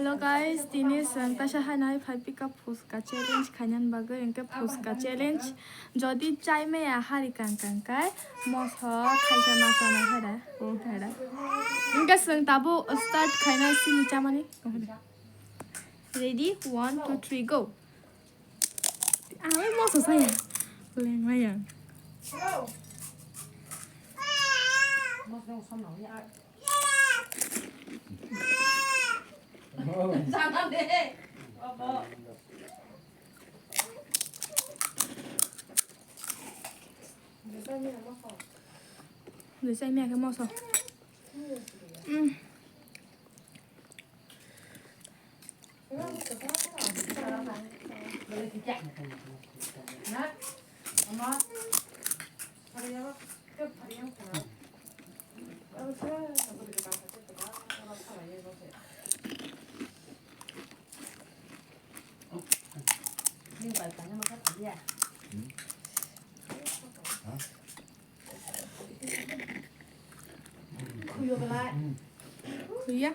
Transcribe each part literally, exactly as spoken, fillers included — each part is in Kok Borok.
Hello guys, tini chwng kaisa haino hai phai pika phuska challenge khainani bagwi, hwnkhe phuska challenge jodi chai maya hari kang kang khe moso thaisa ma chana hera, o hera. Hwnkhe chwng tabuk start khainai sini chamani. Ready? One, two, three, go. Ang moso saya. Leng maya. Rwchapmaya khe moso. Mm. Khuya.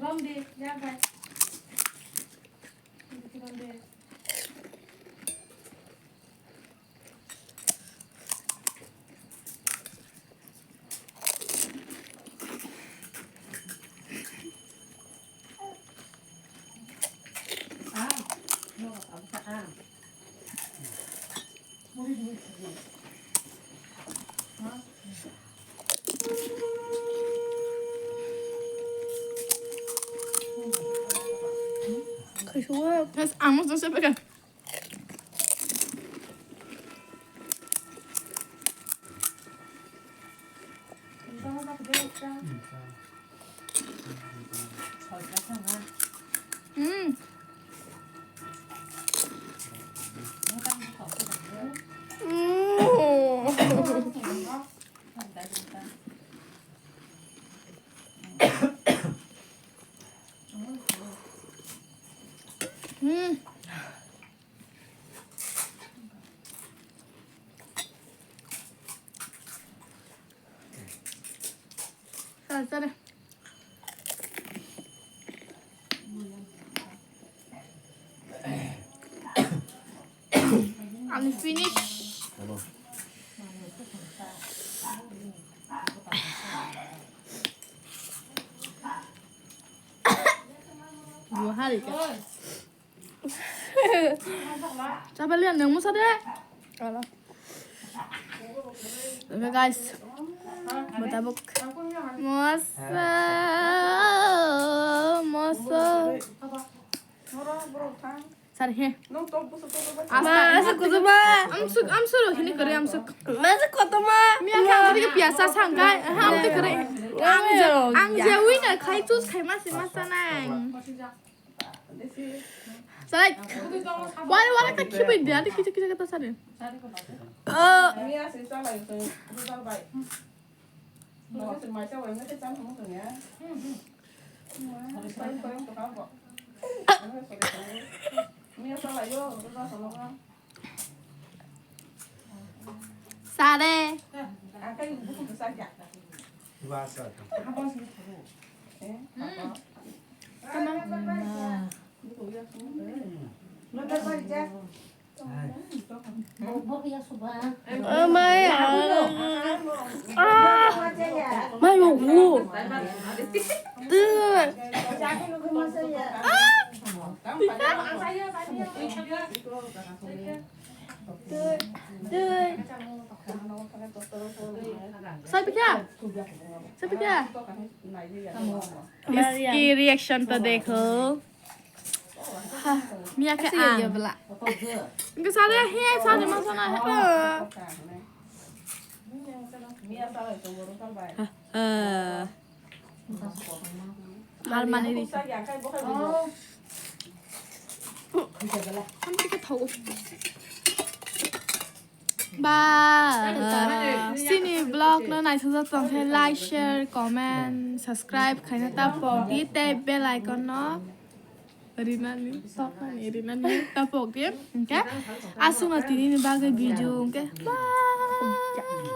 Rom di, ya bai. Rom di. Ang mo sa sa pa ka. Mm. Mm. Mm. Sare, sare. Ani finish. Dua hari ka. Chapel ya nang musa de. Ala. Oke guys. Mutabuk. Musa. Musa. Sar he. Ma, asa kuzuba. Amsuk, amsuk ro hini kare amsuk. Masa koto ma. Miya kha amsuk ke piasa sangkai. Ha amsuk kare. Ang je, ang je winner khai choose khai masi masa nang. Sai. Wala wala ka khibai dia, ati kicha kicha kata sare. Oh. Sare. Oh my. Ah. Mai mo hu. Dude. Ah. Sai pikha. Sai pikha. Iski reaction to dekho. Ha, miya khe ang. Hwnkhe sale he sale ma sana he. Hal mani ri. Hamti khe thago. Ba, chini vlog no naisajak tong khe like, share, comment, subscribe khaina ta pok di tei bell icon no rinani, toknani rinani ta pok di. Hwnkhe aswkno tini ni bagwi video hwnkhe bye.